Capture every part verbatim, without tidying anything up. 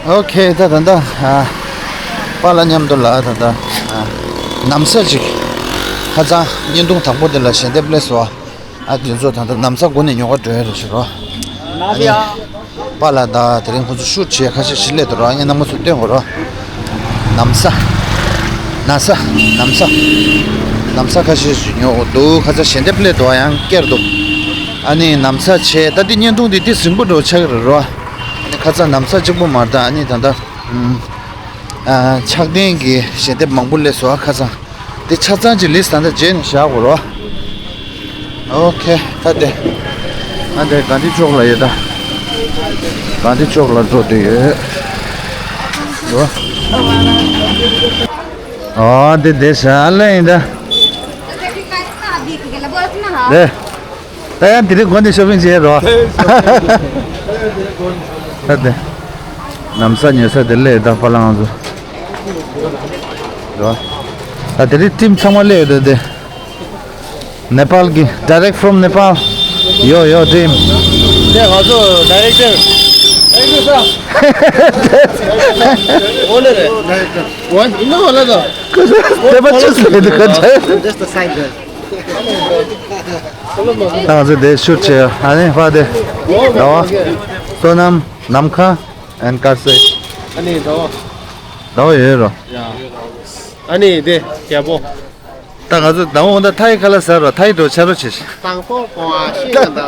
ཨོ་ཁེ། ད་ད་ད་ཨ། པཱ་ལགས་མཉམ་དུ་ལ་ད་ད་ཨ། ན་བཟའ་ཅིག་ཁ་སང་བརྙན་ཐུང་དང་པོ་དེ་ལ་ཞལ་འདེབས་སླེབས་སོང་། ཨ་དེ་ཚོ་ད་ད་ན་བཟའ་སྒོ་ནས་ཉོ་ག་འགྲོ་ཡ་རེད་ཟེར་རོ། ཨ་ནི་པཱ་ལགས་ད་དེ་རིང་ཁོ་ཚོ་ཤུཊ་བྱས་ཁ་ཤས་ཤིག་སླེབས་འདུག་རོ། ངས་རྣམ་པ་ཚོ་སྟོན་དགོས་རོ། ན་བཟའ། ན་བཟའ། ན་བཟའ། ན་བཟའ་ཁ་ཤས་ཤིག་ཉོ་དགོས་འདུག་ཁ་སང་ཞལ་འདེབས་སླེབས་འདུག་ཡང་བསྐྱར་དུ། ཨ་ནི་ན་བཟའ་བྱས། ད་འདི་བརྙན་ཐུང་འདི་འདི་ཟིང་པོ་འདྲ་བོ་ཆགས་ཀྱི་རེད་རོ། ཨ་ནི་ཁ་སང་ན་བཟའ་གཅིག་པོ་མ་རེད། ད་ཨ་ནི་ད་ལྟ་ཨམ། ཨ་ཕྱག་རྟེན་གྱི་ཞལ་འདེབས་མང་པོ་སླེབས་སོང་ཁ་སང་། འདི་ཆ་ཚང་གཅིག་ལིས་ད་ལྟ་བརྗེས་ནས་བཞག་དགོས་རོ། ཨོ་ཁེ། ད་དེ། ཨ་དེ་གྷན་དྷི་ཅོག་ལ་ཡོད་ད། གྷན་དྷི་ཅོག་ལ་འགྲོ་འདོད་ཡོད། འགྲོ། ཨོ་དེ་དེ་ཤ་ལེ་ཡིན་ད། དེ། ད་ཡང་དེ་རིང་དགོན་དེ་ཤོ་པིང་བྱེད་རོ། ད་དེ། ན་བཟའ་ཉོ་ས་དེ་སླེབས་ད་པཱ་ལགས་ང་ཚོ། རོ། ད་དེ་རིང་ཊིམ་ཚང་མ་སླེབས་ཡོད་ད་དེ། Nepal གི། Direct from Nepal. Yo, yo, team. དེ་ང་ཚོ་ཌའི་རེག་ཊར། ཨེག་ཊར་ས། ཨོ་ལེ་རེད། ཝན་ཨིན་ནོ་ཝ་ལ་དོ། ཁོ་ཚོ་དེ་པ་ཅུས་ལེ་དེ་ཁོ་ཚོ། Just a side there. ད་ང་ཚོ་དེ་ཤུཊ་བྱས་ཡོད། ཨ་ནི་ཕ་དེ། ཟླ་བ། བསོད་ནམས། ནམ་མཁའ། and དཀར་གསལ། ཨ་ནི་ཟླ་བ། ཟླ་བ་ཡོད་རོ། ཡ། ཨ་ནི་དེ་རྒྱལ་པོ། ད་ང་ཚོ་ཟླ་བ་འོ་ད་ཐའི་ཁ་ལག་ཟ་རོ། ཐའི་འགྲོ་ཆ་རོ་བྱེད་ཤིག་དང་པོ་གོང་ཨ་ཤི་ཡ་ད།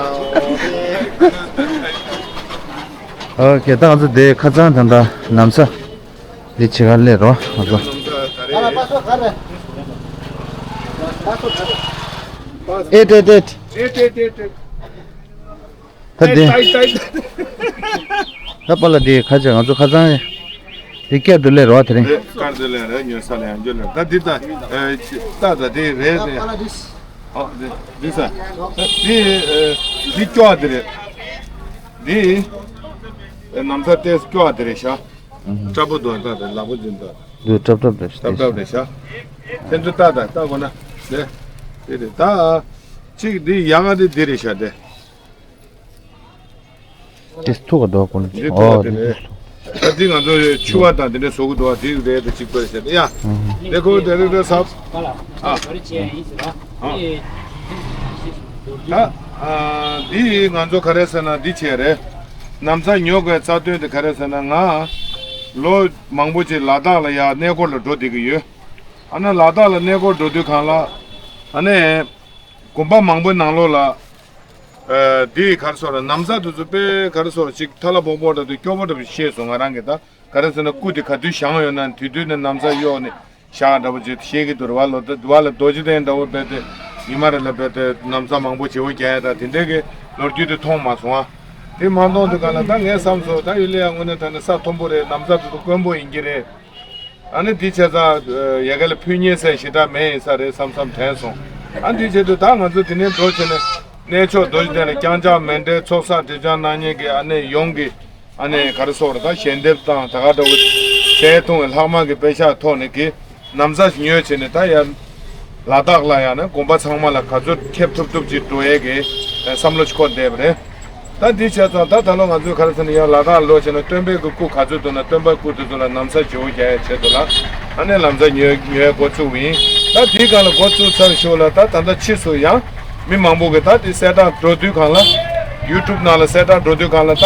ཨོ་ཁེ། ད་ང་ཚོ་དེ་ཁ་སང་ད་ད་ན་བཟའ། འདི་ཕྱི་ཁར་སླེབས་རོ་ང་ཚོ། ཨེ་ཏེ་ཏེ། ད་དེ། ད་པཱ་ལགས་དེ་ཁ་ཆེ་ང་ཚོ་ཁ་ཚང་། དེ་སྐད་དུ་སླེབས་རོ་དེ་རིང་། དཀར་དེ་ལས་རེད། ཉོ་ས་ལ་ཡང་འགྱོ་ལ། ད་འདི་ད་ཨེ་ད་ད་དེ་རེད་དེ། ཨོ་དེ་འདི་ས། འདི་ཨེ་འདི་སྐྱོ་བ་དེ་རེད། འདི་ཨེ་ན་བཟའ་ཏོག་ཙམ་སྐྱོ་བ་དེ་རེད་ཤག་སྐྲ་པོ་དོན་དག་དེ་ལག་པ་འཛིན་དག་འདི་སྲབ་སྲབ་རེད་ཤག་སྲབ་སྲབ་རེད་ཤག་ཁྱེད་ཚོ་ལྟ་དང་ལྟ་དགོས་ན་དེ་དེ་རེད། ད་གཅིག་འདི་ཡག་ག་དེ་འདི་རེད་ཤག་དེ། དེ་ཐུག་ག་འདུག་གོ་ནི། འདི་ཨོ་ཐུག་ག་དེ་དེ་རེད། ད་འདི་ང་ཚོ་ཕྱུ་པ་དང་དེ་འདྲ་བཟོ་གི་འདུག་བ། དེ་རེད་དེ་གཅིག་པ་རེད་ཤག་ཡ། དེ་ཁོ་དེ་རེད་དེ་ཟབ། ཨ། ད་ཨ་འདི་ང་ཚོ་ག་རེ་ཟེར་ན་འདི་བྱས་རེད། ན་བཟའ་ཉོ་དགོས་རྩ་དོན་དེ་ག་རེ་ཟེར་ན། ང་ལོ་མང་པོ་ཅིག་ལ་དྭགས་ལ་ཡ་གནས་སྐོར་ལ་འགྲོ་བསྡད་ཀྱི་ཡོད། ཨ་ན་ལ་དྭགས་ལ་གནས་སྐོར་འགྲོ་དུས་སྒང་ལ་ཨ་ནི་དགོན་པ་མང་པོའི་ནང་ལོགས་ལ་ཨ་འདི་ག་རེ་ཟེར་ན་ན་བཟའ་དེ་ཚོ་དཔེ་ག་རེ་ཟེར་ཅིག་ཐ་ལ་བོང་བོ་འདྲ་དེ་སྐྱོ་པོ་འདྲ་པོ་ཤེས་སོང་ང་རང་གིས། ད་ག་རེ་ཟེར་ན་སྐུ་དེ་ག་དུས་བཞེངས་ཡོད་ན་དེ་དུས་ནས་ན་བཟའ་གཡོགས་ནས་བཞག་འདྲ་པོ་ཅིག་ཤེས་ཀྱི་འདུག་ར་བ། ལོ་ད་བ་ལ་རྡོ་རྗེ་གདན་འདྲ་པོ་རྦད་དེ་ཉི་མ་རེ་ལ་རྦད་དེ་ན་བཟའ་མང་པོ་བྱེ་བོ་རྒྱག་ཡ་ད་དེ་འདྲའི་གི་ལོ་རྒྱུས་དེ་མཐོང་མ་སོང་ཨ། དེ་མ་མཐོང་དུས་སྒང་ལ་ད་ངས་བསམ་སོང་། ད་ཡུལ་ལ་ཡ་དངོས་གནས་དྲང་གནས་ས་མཐོན་པོ་རེད། ན་བཟའ་དེ་ཚོ་དཀོན་པོ་ཡིན་གྱི་རེད། ཨ་ནི་དེ་བྱས་ཙང་ཡ་གི་ལ་ཕུལ་མཁན་ཟེར་ཞེ་དྲག་མེད་ཡིན་ས་རེད་བསམ་བསམ་དྲན་སོང་། ཨ་འདི་བྱེད་དུས་ད་ང་ཚོ་དེ་ནས་འགྲོ་བྱས་ནས་གནས་མཆོག་རྡོ་རྗེ་གདན་ལ་རྐྱང་རྐྱང་མཎྜལ་ཚོགས་བསགས་སྒྲིབ་སྦྱང་གནང་མཁན་གྱི་ཨ་ནི་ཡོངས་ཀྱི་ཨ་ནི་ག་རེ་ཟེར་ད་ཞལ་འདེབས་དང་ད་ག་འདྲ་བོ་ཞལ་མཐོང་བའི་ལྷག་མ་གི་པེ་ཤག་ཐོག་ནས་ཀྱི་ན་བཟའ་ཞིག་ཉོས་བྱས་ནས་ད་ཡར་ལ་དྭགས་ལ་ཡང་ན་དགོན་པ་ཚང་མ་ལ་ག་ཚོད་ཁེབས་ཐུབ་ཐུབ་ཅིག་འགྲོ་ཡས་ཀྱི་བསམ་བློ་ཞིག་འཁོར་བསྡད་པ་རེད། ད་འདི་བྱས་ཙང་ད་ད་ལོ་ང་ཚོས་ག་རེ་ཟེར་ན་ཡང་ལ་དྭགས་ལོག་བྱས་ན་སྟོན་པའི་གི་སྐུ་ག་ཚོད་འདུག་ན་སྟོན་པའི་སྐུ་དེ་ཚོ་ལ་ན་བཟའ་བྱེ་བོ་རྒྱག་ཡའི་ཆེད་དུ་ལ་ཨ་ནི་ན་བཟའ་ཉོ་ཉོ་ཡའི་འགོ་བཙུགས་པ་ཡིན། ད་འདིའི་སྒང་ལ་འགོ་བཙུགས་ཚར་ཞོར་ལ་ད་ད་ལྟ་ཕྱིས་སུ་ཡང་མི་མང་པོ་གི་ད་འདི་གསལ་བསྒྲགས་འགྲོ་དུས་སྒང་ལ་ཡུ་ཊུབ་ནང་ལ་གསལ་བསྒྲགས་འགྲོ་དུས་སྒང་ལ་ད་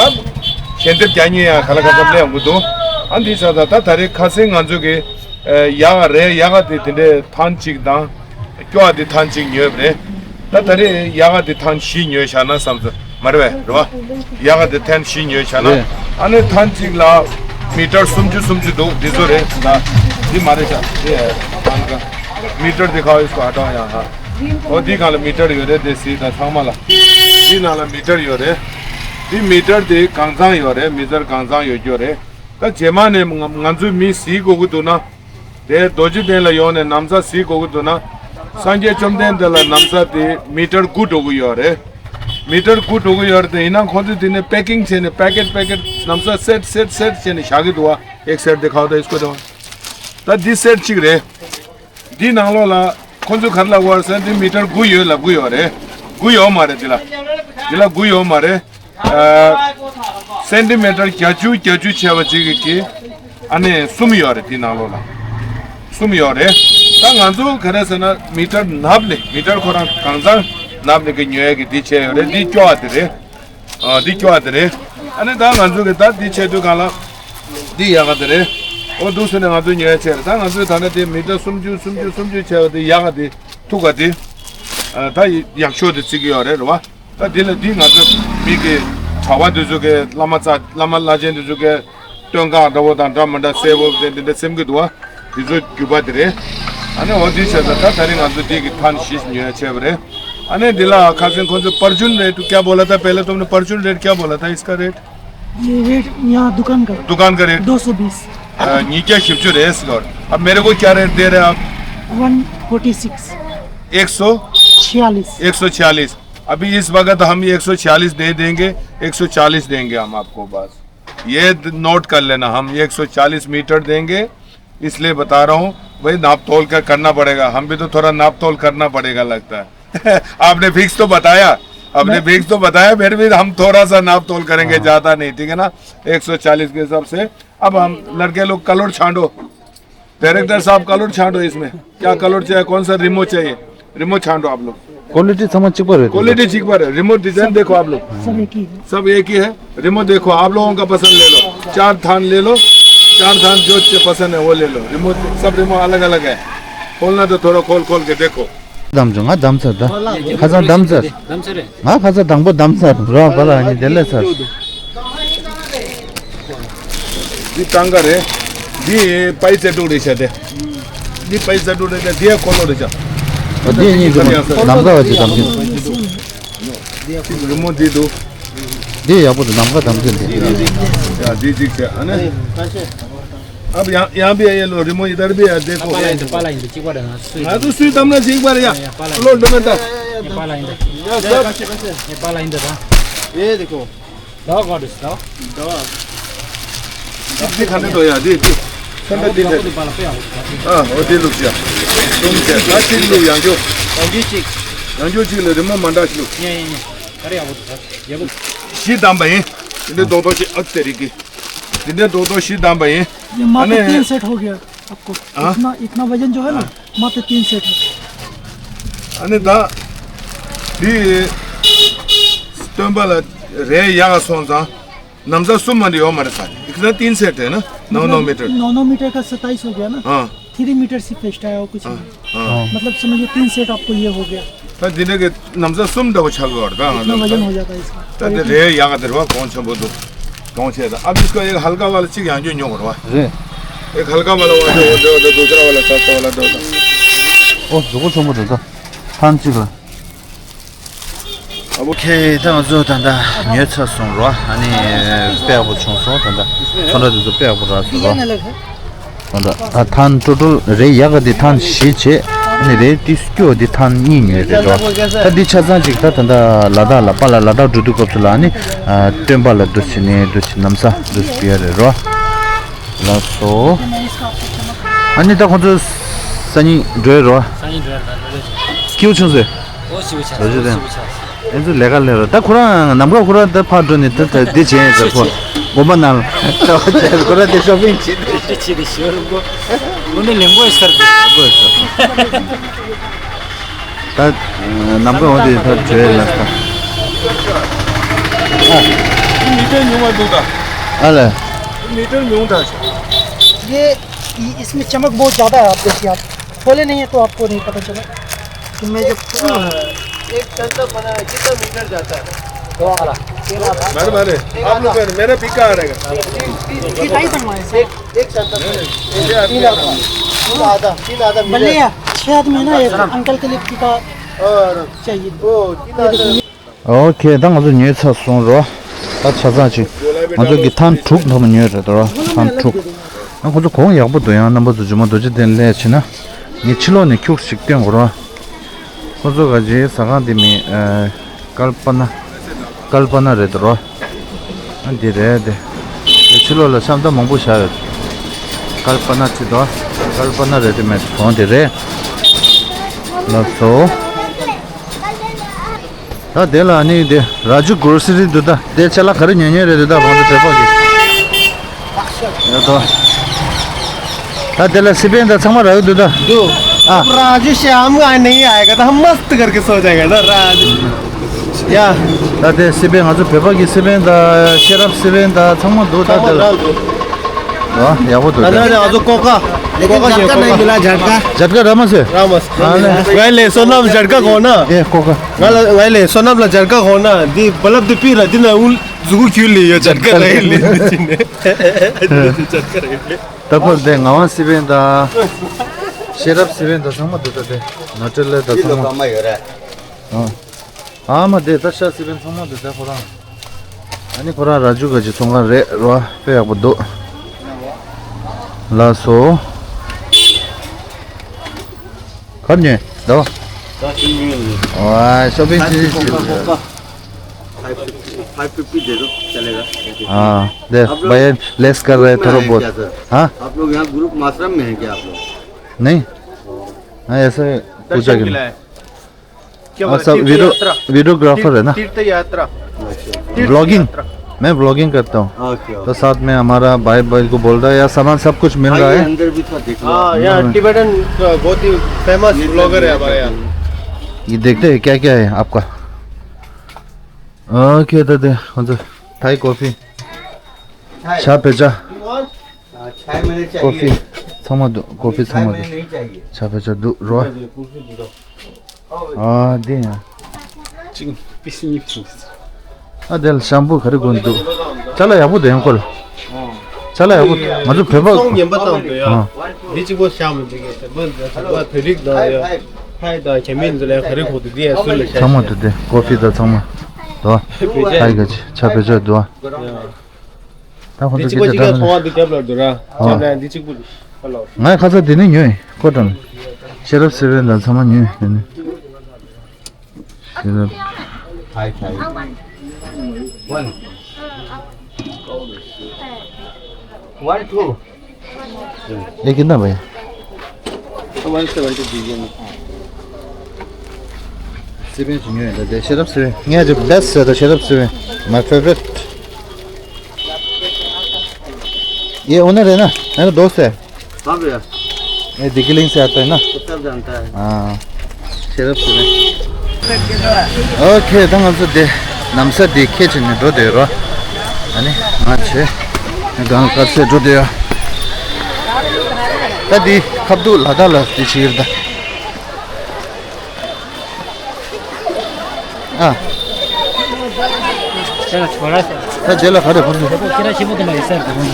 ཞལ་འདེབས་རྒྱག་མཁན་ཡང་ག་ལ་ག་ཚོད་སླེབས་ཡོང་གི་འདུག་ཨ་འདི་བྱས་ཙང་ད་ད་རེས་ཁ་སང་ང་ཚོ་གི་ཡག་ག་རེད། ཡག་ག་དེ་དེ་འདྲའི་ཐང་གཅིག་དང་། སྐྱོ་བ་དེ་ཐང་གཅིག་ཉོས་པ་རེད། ད་ད་རེས་ཡག་ག་དེ་ཐང་བཞི་ཉོས་བཞག་ན་བསམ་སོང་། མ་རེད་པས། རེད་པ། ཡག་ག་དེ་ཐང་བཞི་ཉོས་བཞག་ན། རེད། ཨ་ནི་ཐང་གཅིག་ལ་མི་ཊར་སུམ་ཅུ་སུམ་ཅུ་འདུག་འདི་ཚོ་རེད། ད་འདི་མ་རེད་ཤག་འདི་ཐང་ག་མི་ཊར་དེ་ག་ཡོད་སོ་ཨ་ཀྲང་ཡང་ཧ། ཨོ་འདི་གང་ལ་མི་ཊར་ཡོད་རེད། དེ་སི་ད་ཚང་མ་ལ། འདི་ནང་ལ་མི་ཊར་ཡོད་རེད། འདི་མི་ཊར་དེ་གང་ཚང་ཡོད་རེད། མི་ཊར་གང་ཚང་ཡོད་རྒྱུ་རེད། ད་རྗེས་མ་ནས་ང་ང་ཚོའི་མི་གཟིགས་དགོས་ཀྱི་འདུག་ན། དེ་རྡོ་རྗེ་གདན་ལ་ཡོང་ནས་ན་བཟའ་གཟིགས་དགོས་ཀྱི་འདུག་ན། སངས་རྒྱས་བཅོམ་ལྡན་འདས་ལ་ན་བཟའ་དེ་མི་ཊར་དགུ་འགྲོ་གི་ཡོད་རེད། མི་ཊར་དགུ་འགྲོ་གི་ཡོད་རེད། དེ་ཡིན་ན་ཁོང་ཚོས་དེ་ནས་པེ་ཀིང་བྱས་ནས་པེ་ཀེཊ་པེ་ཀེཊ་ན་བཟའ་སེཊ་སེཊ་སེཊ་བྱས་ནས་བཞག་གི་འདུག་བ། ཨེག་སེཊ་དེ་ཁའོ་ད་ཨིས་ཀོ་དེ་བ། ད་འདི་སེཊ་གཅིག་རེད། འདི་ནང་ལོགས་ལ་ཁོང་ཚོས་ག་རེ་ལབ་ཀྱི་ཡོད་རེད་ཟེར་ན་འདི་མི་ཊར་དགུ་ཡོད་ལབ་ཀྱི་ཡོད་རེད། དགུ་ཡོད་མ་རེད་འདི་ལ། འདི་ལ་དགུ་ཡོད་མ་རེད། ཨ། སེན་ཊི་མི་ཊར་བརྒྱད་ཅུ་བརྒྱད་ཅུ་བྱས་པ་ཅིག་གི་ཨ་ནི་གསུམ་ཡོད་རེད། དེའི་ནང་ལོགས་ལ་གསུམ་ཡོད་རེད། ད་ང་ཚོ་ག་རེ་ཟེར་ན་མི་ཊར་ནབ་ནས་མི་ཊར་ཁོ་རང་གང་ཚང་ནབ་ནས་གི་ཉོ་ཡ་གི་འདི་བྱས་ཡོད་རེད། འདི་སྐྱོ་བ་དེ་རེད། ཨ། འདི་སྐྱོ་བ་དེ་རེད། ཨ་ནི་ད་ང་ཚོ་གི་ད་འདི་བྱས་དུས་གང་ལ་འདི་ཡག་ག་དེ་རེད། ཨོ་འདུག་ཟེར་ནས་ང་ཚོ་ཉོ་ཡ་བྱས་རེད། ད་ང་ཚོའི་ད་ལྟ་དེ་མི་ཊར་སུམ་ཅུ་སུམ་ཅུ་སུམ་ཅུ་བྱས་པ་དེ་ཡག་ག་དེ་ཐུག་ག་དེ། ཨ། ད་ཡག་ཤོས་དེ་བརྩི་གི་ཡོད་རེད། རེད་བ། ད་འདི་ལ་འདི་ང་ཚོ་མི་གི་གྲྭ་པ་དེ་ཚོ་གི་བླ་མ་རྩ་བླ་མ་བླ་ཆེན་དེ་ཚོ་གི་སྟོན་ཁ་འདྲ་བོ་དང་འདྲ་མི་འདྲ་གསལ་པོ་དེ་འདི་འདྲ་སེམས་ཀྱི་འདུག་བ། དེ་ཚོ་རྒྱུད་པ་དེ་རེད། ཨ་ནི་འོ་དེ་བྱས་ཙང་ད་ད་རིང་ང་ཚོ་འདི་གི་ཐཱན་བཞི་ཉོ་ཡ་བྱས་པ་རེད། ཨ་ནི་འདི་ལ་ཁ་སང་ཁོང་ཚོ परचून रेट क्या बोला था? पहले तुमने परचून रेट क्या बोला था? इसका रेट? ये रेट यहाँ दुकान का। दुकान का रेट। दो सौ बीस। ཉིས་བརྒྱ་བཞི་བཅུ་རེད་ཟེར། अब मेरे को क्या रेट दे रहे हैं आप? One forty six. एक सौ छियालीस। एक सौ छियालीस। अभी इस वक्त हम एक सौ छियालीस दे देंगे। एक सौ चालीस देंगे हम आपको बस। ये नोट कर लेना, हम एक सौ चालीस मीटर देंगे, इसलिए बता रहा हूँ भाई, नाप तोल का करना पड़ेगा, हम भी तो थोड़ा नाप तोल करना पड़ेगा लगता है। आपने फिक्स तो बताया, आपने फिक्स तो बताया, फिर भी हम थोड़ा सा नाप तोल करेंगे, हाँ। ज़्यादा नहीं, ठीक है ना? एक सौ चालीस के हिसाब से। अब हम लड़के लोग कलर छांटो, डायरेक्टर साहब कलर छांटो, इसमें क्या कलर चाहिए, कौन सा रिमो चाहिए, रिमो छांटो आप लोग। क्वालिटी ཚང་མ་གཅིག་པ་རེད། क्वालिटी གཅིག་པ་རེད། रिमो डिजाइन देखो आप लोग, सब एक ही है। सब एक ही है। रिमो देखो, आप लोगों का पसंद ले लो, चार थान ले लो, चार थान जो च- पसंद है वो ले लो। रिमो, सब रिमो अलग अलग है, खोलना तो थोड़ा खोल खोल के देखो। བདམས་བྱུང་། ང་བདམས་ཚར། ད་ཁ་སང་བདམས་ཚར། བདམས་ཚར་རེད། ང་ཁ་སང་དང་པོ་བདམས་ཚར་རོ། བ་ལ་ནི་དེ་ལས་ཚར། འདི་ཏང་ཀ་རེད། འདི་པའི་རྩེ་དྲུག་རེད་བྱ་དེ། འདི་པའི་རྩེ་དྲུག་རེད་བྱ། འདི་ཡ་འཁོར་ལོ་རེད་བྱ། འདི་གཉིས་འདི་ནམ་མཁའ་བ་ཅིག་དང་གཅིག་རི་མོ་འདི་འདུག་འདི་ཡག་པོ་འདུག་ནམ་མཁའ་དང་གཅིག་འདི། ཡ་འདི་གཅིག་བྱ། ཨ་ནི། अब यहाँ, यहाँ भी है ये लो, रिमो इधर भी है, देखो। पाला इंदर, पाला इंदर, चिक बारे ना, सुई। हाँ, तो सुई दमना चिक बारे या। या, या, पाला लो, इंदर। डोमेंटा। ये पाला इंदर। या, सब। ये पाला इंदर था। ये देखो। दवा कौन इसका? दवा। चिक दिखाने दो यार, ये, ये। संडे दिन है। पाला पे आओ। हाँ, वो दे लो क्या? तुम क्या? हाँ, चिक लो, यहाँ जो। यहाँ जो चिक। यहाँ जो चिक लो, रिमो मंडा चिक लो। ये, ये, ये। अरे, आओ तो सर। ये वो। शी दाम भाई। इन्हें दो दो चिक, अब तेरी की। འདི་འདྲའི་རྡོག་རྡོག་བཞི་བདམས་པ་ཡིན། ये मात्र ཨ་ནི། तीन सेट हो गया आपको। हाँ? इतना, इतना वजन जो है ना, हाँ। मात्र तीन सेट है। ཨ་ནི་ད། འདི། སྟོན་པ་ལ་རས་ཡག་སོང་ཙང་། ན་བཟའ་གསུམ་མ་འདི་ཡོད་མ་རེད་ས། इतना तीन सेट है ना, नौ नौ मीटर। नौ नौ मीटर का सत्ताईस हो गया ना। हाँ। थ्री मीटर सिर्फ एक्स्ट्रा है और कुछ नहीं। हाँ। मतलब समझिए तीन सेट आपको ये हो गया। ད་འདི་འདྲ་གི་ན་བཟའ་གསུམ་འདྲ་བོ་ཆགས་ཀྱི་ཡོད་རེད་ད། ང་इतना वजन हो जाता है इसका। ད་འདི་རས་ཡག་ག་དེ་རེད་བ། གོང་ཆེན་པོ་འདུག་གོང་ཆེ་ད། अब इसको एक हल्का वाला གཅིག་ཡང་བསྐྱར་ཉོ་དགོས་རེད་བ། རེད། एक हल्का वाला वो दे दो, दूसरा वाला सस्ता वाला दो। ཨོ་གཟུགས་པོ་ཆེན་པོ་འདུག་ད་ཐང་གཅིག་ལ། ཨ་བོ། ཁེ་ད་ང་ཚོ་ད་ལྟ་ཉོས་ཚར་སོང་རོ། ཨ་ནི་དཔེ་ཡག་པོ་བྱུང་སོང་། ད་ལྟ་ཚོན་ཁྲ་དེ་ཚོ་དཔེ་ཡག་པོ་རག་སོང་རོ། ད་ལྟ་ཨ་ཐང་ཀྲོ་ཀྲོ་རེ་ཡག་ག་དེ་ཐང་བཞི་བྱས། ཨ་ནི་རེ་ཏི་སྐྱོ་དེ་ཐང་གཉིས་ཉོས་རེད་རོ། ད་འདི་ཆ་ཚང་ཅིག་ད་ད་ལྟ་ལ་དྭགས་ལ་པཱ་ལགས་ལ་དྭགས་འགྲོ་དུས་སྐབས་སུ་ལ་ཨ་ནི་སྟོན་པ་ལ་འདུ་བྱེད་ནས་འདུ་བྱེད་ན་བཟའ་འདུ་བྱེད་ཡ་རེད་རོ། ལགས་སོ། ཨ་ནི་ད་ཁོང་ཚོ་སང་ཉིན་འགྲོ་ཡ་རོ། སང་ཉིན་འགྲོ་ཡ་རེད། སྐྱིད་པོ་བྱུང་ཟེར། ཨོ་ཞིབ་ཆ། ལོ་རྒྱུས་དང་། ཨེ་ཚོ་ལས་ཀ་ལས་རོ། ད་ཁོ་རང་ནམ་མཁའ་ཁོ་རང་ད་ཕར་འགྲོ་ནས་ད་ད་འདི་བྱས་ཡིན་ཟེར། ཁོ་དགོན་པ་ནང་ལ་ཁོ་རང་དེ་ཤོ་པིང་བྱེད་དེ། ཅི་ཅི་དེ་ཞོར་ལ་ཁོ་ནི་ལེན་གོ་ཡི་སར་དེ། ལེན་གོ་ཡི་སར། ད་ནམ་མཁའ་འོ་དེ་ད་བྲོས་ལ་ད། ཨ་ལེ། ये, ये, इसमें चमक बहुत ज़्यादा है, आप देखिए, आप खोले नहीं है तो आपको नहीं पता चला कि मैं जब खोलूँ। एक संदल बना है, कितना मीटर जाता है? दो आला। मैडम, अरे, आप लोग, मेरा फीका आ रहेगा। ये टाइट बनवाए, सर। एक, एक संदल बना है। तीन आधा, तीन आधा, तीन आधा मीटर। भले, छह आदमी ना, एक अंकल के लिए फीका और चाहिए। ओ, तीन आधा। ཨོ་ཁེ། ད་ང་ཚོ་ཉོས་ཚར་སོང་རོ། ད་ཆ་ཚང་ཅིག་ང་ཚོ་གི་ཐང་དྲུག་ཐོག་མ་ཉོས་རེད་དོ། ཐང་དྲུག་ཨ་ཁོ་ཚོ་གོང་ཡག་པོ་འདུག་ཡང་རྣམ་པ་ཚོ་ཇོ་མོ་རྡོ་རྗེ་གདན་སླེབས་ཕྱིན་ན་ངས་ཕྱི་ལོགས་ནས་ཁྱུག་ཅིག་སྟོན་དགོས་རོ། ཁོ་ཚོ་ག་ཅིག་ཟ་ཁང་དེ་མིང་ཨ་ཀལ་པ་ན། ཀལ་པ་ན་རེད་དོ། ཨ་འདི་རེད་དེ། དེ་ཕྱི་ལོགས་ལ་ཤམ་ཐབས་མང་པོ་བཞག་ཡོད། ཀལ་པ་ན་ཅི་དོ། ཀལ་པ་ན་རེད་དེ། མེད་གོང་དེ་རེད། ལགས་སོ། ད་ ད་དེ་ལ་ནི་དེ་ར་ཇུ་གོ་སི་རི་འདུག་ད། དེ་ཅ་ལག་ག་རེ་ཉོ་ཉོ་རེད་འདུག་ད། ང་ཚོ་བོད་པ་གི་ཡོད་དོ། ད་དེ་ལ་སི་པན་ད་ཚང་མ་རག་གི་འདུག་ད། जो आ। राजू श्याम का नहीं आएगा तो हम मस्त करके सो जाएगा ना राजू। या। ད་དེ་སི་པན་ང་ཚོ་བོད་པ་གི་སི་པན་ད་ཤེས་རབ་སི་པན་ད་ཚང་མ་འདུག་ད། དེ་ལ་ཡག་པོ་འདུག་ད། ང་ཚོ་ཀོ་ཀ་ཀོ་ཀ་ཉོ། ཀོ་ཀ། झटका रहा मसे। रामस। हाँ, नहीं। वह ले सोनम झटका कौन ना? ये कोका। वह ले सोनम ला झटका कौन ना? दी बल्ब दी पी रहा दी ना उल जुगु क्यों ले यो झटका रहे ले। झटका रहे ले। ད་ཁོ་དེ་ངག་དབང་སི་པན་དང་ཤེས་རབ་སི་པན་དང་ཚང་མ་འདུག་ད། དེ་ནོ་ཊེ་ལ་དང་ཚང་མ། ཨ་མ་དེ་ད་ཤ་སི་པན་ཚང་མ་འདུག་ད་ཁོ་རང་། ཨ་ནི་ཁོ་རང་ར་ཇུ་ག་ཅིག་ཚོང་ཁང་རེད་རོ། དཔེ་ཡག་པོ་འདུག་ལགས་སོ། གར་ཉོས་ད། ད་ཤིང་ཉོས་ཡིན། ཨ་ཤོ་པིང་ཅི་ཅི། फाइव फिफ्टी, फाइव फिफ्टी दे दो, चलेगा। हाँ, दे, आप लोग भैया, लेस कर रहे हैं ग्रुप में थोड़ा हैं बहुत। क्या सर? हाँ? आप लोग यहाँ ग्रुप मासरम में हैं क्या आप लोग? नहीं। हाँ, ऐसे पूछा दर्शन कि के लिए नहीं। आए। क्या हाँ, बोला? सब तीर्थ वीडियो, यात्रा। वीडियोग्राफर है ना? तीर्थ यात्रा। अच्छा। तीर्थ व्लॉगिंग। यात्रा। मैं व्लॉगिंग करता हूँ। ओके, तो ओके। साथ में हमारा भाई, भाई को बोल रहा है, यार, सामान सब कुछ मिल रहा आइए, है। अंदर भी थोड़ा देख लो। हाँ, यहाँ हम्म। टिबेटन, अ, बहुत ही फेमस ये सब ब्लॉगर है ये हमारे सब यहाँ। ये देखते हैं क्या क्या है आपका। ओके, दादा, हुन्छ। Thai coffee. थाई। ཆ་བེ་ཇ། हाँ, चाय मैंने चाहिए। कफी ཚང་མ་འདུག कफी ཚང་चाय མ་मैंने འདུག नहीं चाहिए। ཆ་བེ་ཇ་འདུག་རོ། ཨ་འདི་ཡང་། ཅིང་པི་སི་ཉིབ་ཅིང་། ཨ་དེ་ལ་ཤམ་པུ་ག་རེ་དགོས་འདུག་ཅ་ལག་ཡག་པོ་འདུག་ཡང་ཁོ་ལ། ཅ་ལག་ཡག་པོ་ང་ཚོ་བོད་པ། སོང་ངན་པ་དང་འདུག་ཡ། ཨ། འདི་གཅིག་པོ་ཤ་མི་འཇིག་གི་བོད་རིགས་དང་ཡ། ཐའི་དང་རྒྱ་མི་འདི་ལ་ག་རེ་དགོས་འདུག་འདི་ཡ་སུ་ལ་ཤ། ཚང་མ་འདུག་དེ་ཀོ་ཕི་དང་ཚང་མ་འདུག་ཐའི་ག་ཅི་ཆ་བེ་ཇ་འདུག་ད་ཁོང་འདི་ཚོ་གཅིག་པ་སྐད་ཆ་གཅིག་ལ་དྲང་ཐོང་བ་འདི་རྒྱབ་ལ་འདུག་ར། ཨ། རྒྱབ་ལ་འདི་གཅིག་པུ་འདུག་ཧ་ལོ། ངས་ཁ་ཚ་དེ་ནས་ཉོས་ཁོ་དང་། ཤེས་རབ་སེ་བན་དང་ཚང་མ་ཉོས་དེ་ནས། ཤེས་རབ། हाय हाय। वन। One two. एक कितना भाई? वन सेवेंटी दीजिए ना। སེ་བན་ཞིག་ཉོས་ཡོད་ད། དེ་ཤེས་རབ་སེ་བན་ངས་ཀྱི་best ཟེར་ད། ཤེས་རབ་སེ་བན། My favorite। ये उन्हें रहना है ना दोस्त है। हाँ भैया। ये दिगलिंग से आता है ना। सब जानता है। हाँ। ཤེས་རབ་སེ་བན། ཨོ་ཁེ། ད་ང་ཚོ་དེ་ནམ་ས་དེ་ཁེ་ཆེ་ནས་འགྲོ་དེ་རོ། ཨ་ནི་ང་ཆེ་གང་དཀར་སེ་འགྲོ་དེ་ཡ། ད་དེ་ཁབ་ཏུ་ལ་ད་ལ་དེ་ཆེ་ཡོད་ད། ཨ། ཁྱེད་རང་ཚོ་ར་ས། ད་རྗེས་ལ་ག་རེ་ཁོར་ཚོ། ཁྱེད་རང་ཆེན་པོ་དེ་མ་ཡིན་ས་རེད་དམ།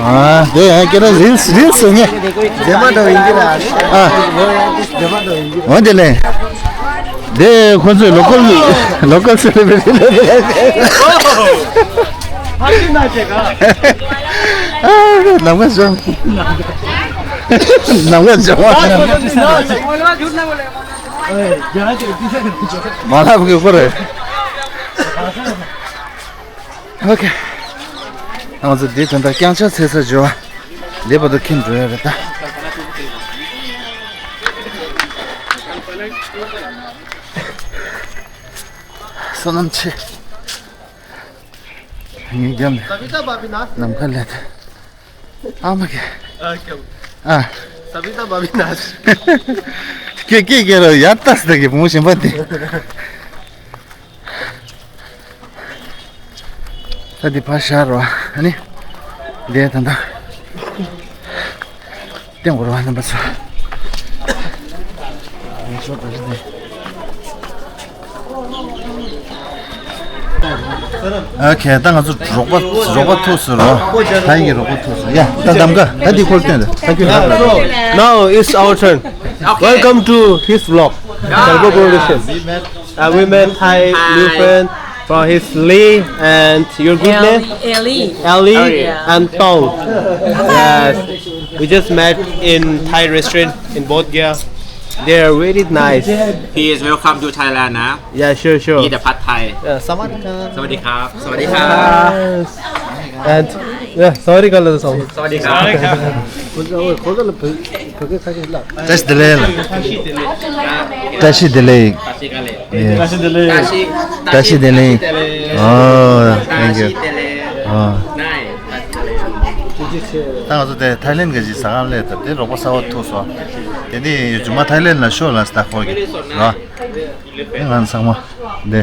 ཨ། དེ་ཡང་ཁྱེད་རང་རིལ་རིལ་ཟེར་ངེས། རྗེས་མ་འདྲ་བ་ཡིན་གྱི་ར། ཨ། རྗེས་མ་འདྲ་བ་ཡིན་གྱི། འོ་དེ་ལས། དེ་ཁོ་ཚོས་ལོ་ཀལ་ལོ་ཀལ་སེ་ལེ་བི་རི་ཊི་ལ། ཨ། ནམ་མཁའ་བྱོན། ནམ་མཁའ་བྱོན། མ་ལབ་གི་ཁོ་རེད། ཨོ་ཁེ། ང་ཚོ་འདི་ད་ལྟ་རྐྱང་ཆ་ཚེ་ས་འབྱོར་བ། འདི་བར་དུ་ཁྱིམ་འགྲོ་ཡ་རེད་ད། བསོད་ནམས་ཆེ། ངའི་རྒྱབ་ནས་सविता भाभी ना। ནམ་མཁའ་ལས་ད། ཨ་མ་ཀེ། आ, क्या? ཨ། सविता भाभी ना। ཀེ་ཀེ་ཀེ་རོ་ཡར་ལྟ་སྟེ་གི་བུ་མོ་གཞན་པ་དེ། ད་འདི་ཕར་ཤར་རོ། ཨ་ནི། འདི་ད་ལྟ། སྟེང་འོར་བ་རྣམ་པ་ཚོ། ཨོ་ཁེ། ད་ང་ཚོ་རོགས་པ་རོགས་པ་ཐུག་སོང་རོ། ད་ཡིན་གྱི་རོགས་པ་ཐུག་སོང་ཡ། ད་འདམ་ག་ད་འདི་ཁོལ་སྟོན་ད། Thank you. Now it's our turn. Welcome to his vlog. Salvo Production. Uh, we met Thai new friend from his Lee and your good name? Ellie. Ellie and Tong. Yes. We just met in Thai restaurant in Bodh Gaya. They are very nice. He is welcome to Thailand, huh? Yeah, sure, sure. Eat the pad Thai. Yeah, sawadee ka. Sawadee ka. Sawadee ka. Yes. And yeah, sawadee ka. Sawadee ka. Sawadee ka. བཀྲ་ཤིས་བདེ་ལེགས་ལགས། བཀྲ་ཤིས་བདེ་ལེགས། བཀྲ་ཤིས་བདེ་ལེགས། བཀྲ་ཤིས་བདེ་ལེགས། བཀྲ་ཤིས་བདེ་ལེགས། Oh, thank you. Oh. ད་ང་ཚོ་དེ་ཐའི་ལེན་ག་ཅིག་ཟ་ཁང་སླེབས། ད་དེ་རོགས་པ་གསར་པ་ཐུག་སོང་། དེ་ནི་རྗེས་མ་ཐའི་ལེན་ལ་ཤོག་ལ་སྟག་ཧོར་གྱི་རོ། ང་ཚང་མ་འདི།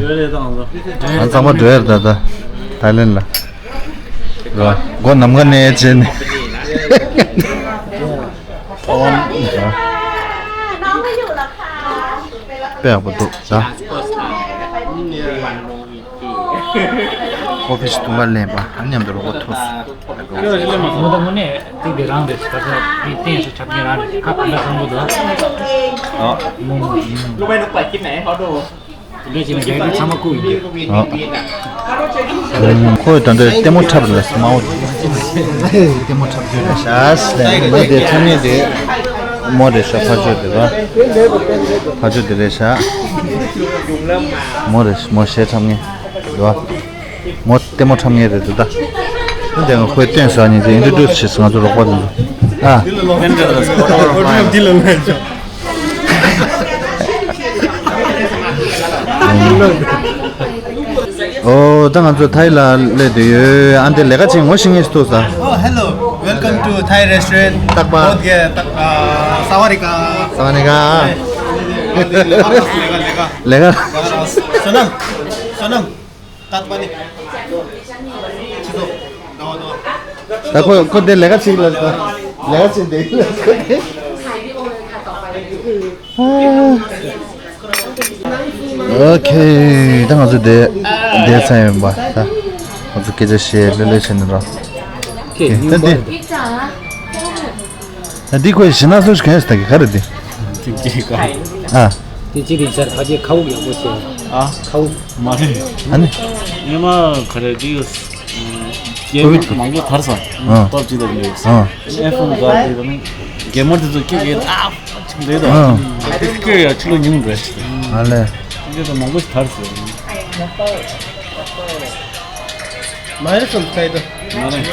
ང་ཚང་མ་འགྲོ་ཡར་ད་ད་ཐའི་ལེན་ལ་རོ། སྒོ་ནམ་མཁའ་ནས་བྱས་ནས། དཔེ་ཡག་པོ་འདུག་ད། ཀོ་ཕི་ཞིག་འཐུང་ག་ལེན་པ་ཨ་མཉམ་དུ་རོགས་པ་ཐུག་སོང་། དངོས་དང་དངོས་གནས་ཏིག་དེ་རང་རེད། ཁ་ཁ་ཏིག་ཏིག་ཞིག་ཆབ་ཀྱི་རང་རེད། ཁ་གང་འདྲ་ཚང་པོ་འདུག་ཨ། མོ་མོ་མོ། དེ་འདྲ་བྱས་ན་རྒྱ་གར་ཚང་མ་བཀུག་ཡིན། ཨ། ཁོས་ད་ལྟ་ལྟད་མོ་འཁྲབ་རེད་སྨྲ་བོ། ལྟད་མོ་འཁྲབ་རྒྱུ་རེད་ཤག་ལས་མོ་དེ་ཚང་མས་དེ་མོ་རེད་ཤག་ཕར་ཕྱོགས་དེ་ར། ཕར་ཕྱོགས་དེ་རེད་ཤག་མོ་རེད། མོ་གཞས་འཁྲབ་མཁན་རེད་བ། མོ་ལྟད་མོ་འཁྲབ་མཁན་རེད་འདུག་ད། འདི་ང་ཁོས་བསྟན་ས་ཉིན་དེ་ཨིན་ཊྲོ་ཌིའུ་སི་བྱེད་སོང་ང་ཚོ་རོགས་པ་དེ་ཚོ། ཨ། འདི་ལ་ལོ་ཡང་ཆོག་ཨོ་ད་ང་ཚོ་ཐའི་ལ་སླེབས་བསྡད་ཡོད། ཨ་འདི་ལས་ཀ་བྱེད་ངོ་ཤེས་ངེས་སུ་ཐུག་ས། Oh, hello. Welcome to Thai restaurant. སྟག་པ། བོད་ཀྱི་སྟག་པ། ས་ཝ་ཌི་ཀ། ས་ཝ་ཌི་ཀ། ལས་ཀ་ལས་ཀ། བསོད་ནམས། བསོད་ནམས། སྟག་པ་ནི། ད་ཁོ་ཁོ་དེ་ལས་ཀ་བྱེད་ལ། ལས་ཀ་བྱེད་དེ་ལ་ཁོ་དེ། ཨོ་ཁེ། ད་ང་ཚོ་དེ་དེ་ཚང་ཡིན་པ། ད་ང་ཚོ་སྐད་ཆ་བཤད་ལེ་ལེ་བྱས་ནས་རོ། ད་དེ། ད་འདི་ཁོའི་ཞི་ན་སུ་ཞིག་གན་ཡོད་ད་གི་ག་རེད་དེ། དེ་ཅི་རེད་ཟེར་ཁ་ཅིག་ཁ་དབུགས་ཡག་པོ་བྱས། ཨ། ཁ་དབུགས། མ་རེད། ཨ་ནི། ཉི་མ་ག་རེ་དེ་རྒན་མང་པོ་དར་ས། ཨ། སྟོབས་ཅི་ལ་ཡོད་ས། ཨ། ཨེ་ཧྥེམ་ག་དེ་དང་རྒན་མོ་དེ་ཚོ་སྐད་རྒན་ཨ་ཅིག་འདྲེ་དང་། ཨ། དེ་སྐད་ཡ་ཆུ་ལོ་ཉུང་འདྲ་ཞིག་ཨ་ལེ། དེ་ཚོ་མང་པོ་ཞིག་དར་ས། མ་རེད་སོང་ཁ་ཡི་དོ། མ་རེད།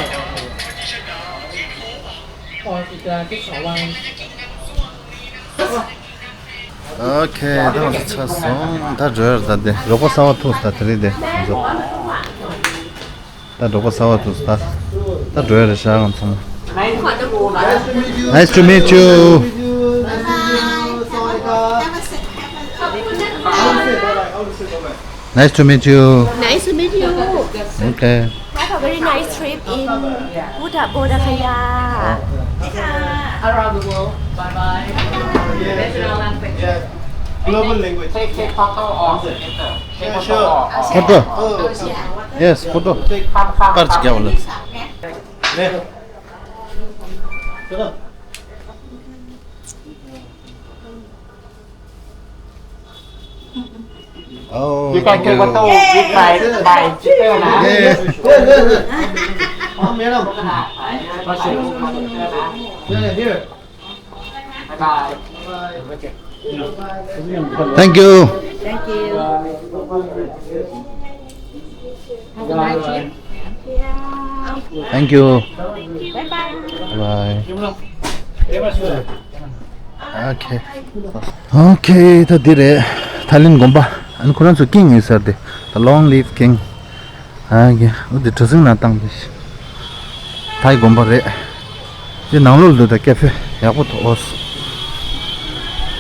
ཨོ་ཁེ། ད་ང་ཚོ་ཚར་སོང་། ད་འགྲོ་ཡར་ད་དེ་རོགས་པ་གསར་པ་ཐུག་ད་དེ་རིང་དེ་ང་ཚོ། ད་རོགས་པ་གསར་པ་ཐུག་ད། ད་འགྲོ་ཡར་རེད་ཤག་ང་ཚང་མ། Nice to meet you. Nice to meet you. Nice to meet you. Okay. Have a very nice trip in Buddha Bodh Gaya. Around the world. Bye bye. Yes. Global language. Take, take photo or take photo. Sure, sure. Photo. Oh. Yes, photo. Take photo. Parts kya wala? Oh, you can take photo with my, my sister, na? Yes. Oh, madam. Here, here. Bye bye. Thank you. Thank you. Have a nice trip. Yeah. Thank you. Bye bye. Bye. Okay. Okay, ད་འདི་རེད། ཐའི་ལེན་དགོན་པ། ཨ་ནི་ཁོ་རང་ཚོ་ཀིང་ཡིན་ས་རེད་དེ། The Long Live King. ཨ་ཀེ། འོ་དེ་གྲུ་གཟིངས་ནང་བཏང་དེ། ཐའི་དགོན་པ་རེད། དེ་ནང་ལོགས་ལ་འདུག་ད་ཀེ་ཧྥེ་ཡག་པོ་འདུག་ཨོ།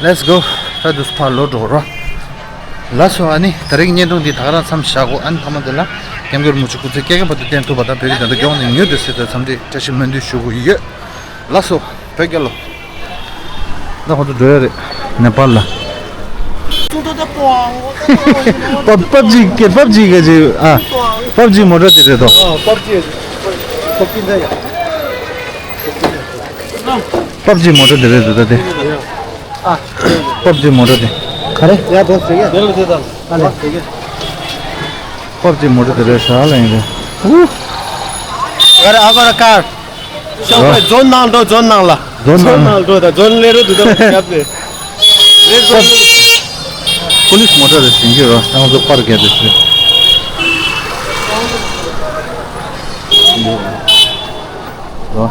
Let's go. ད་དུས་ཕར་ལོག་འགྲོ་རོགས། ལགས་སོ། ཨ་ནི་ད་རེས་ཀྱི་བརྙན་ཐུང་འདི་ད་ག་རང་མཚམས་བཞག་གོ་ཨ་ནི་མཐའ་མ་དེ་ལ་སྐྱབས་མགོན་རིན་པོ་ཆེ་སྐུ་ཚེ་བསྐལ་བརྒྱའི་བར་དུ་བརྟན་ཐུབ་པ་དང་བོད་ཀྱི་བདེན་དོན་རྒྱལ་བ་ནས་མྱུར་དུ་གསལ་ཐུབ་པའི་འཚམས་འདྲི་བཀྲ་ཤིས་སྨོན་འདུན་ཞུ་གི་ཡོད། ལགས་སོ། བོད་རྒྱལ་ལོ། ད་ཁོ་ཚོ་འགྲོ་ཡ་རེད། ནེ་པཱལ་ལ། པབ་པབ་ཇི་གེ་པབ་ཇི་གེ་ཇི་ཨ། པབ་ཇི་མོ་ཊ་དེ་རེད་དོ། པབ་ཇི་མོ་ཊ་དེ་རེད་དོ་ད་དེ། པབ་ཇི་མོ་ཊ་དེ། ག་རེ། ཡ་བོ་ཟེར་གི། དེ་ལ་དེ་དང་། ཨ་ལེ། པབ་ཇི་མོ་ཊ་དེ་རེད་ཤག་ལ་ཡིན་རེད། ཧུ། ག་རེ། I got a car. ཤོག་བུ་རྫོན་ནང་འགྲོ། རྫོན་ནང་ལ། རྫོན་ནང་། རྫོན་ནང་འགྲོ་ད། རྫོན་ལས་རོ་དུ་ད་རྒྱབ་ནས། རེད་རྫོན། པོ་ལིས་མོ་ཊ་རེད་ཟིན་གྱི་རོ། ང་ཚོ་པར་རྒྱབ་རེད་ཟེར། རོ།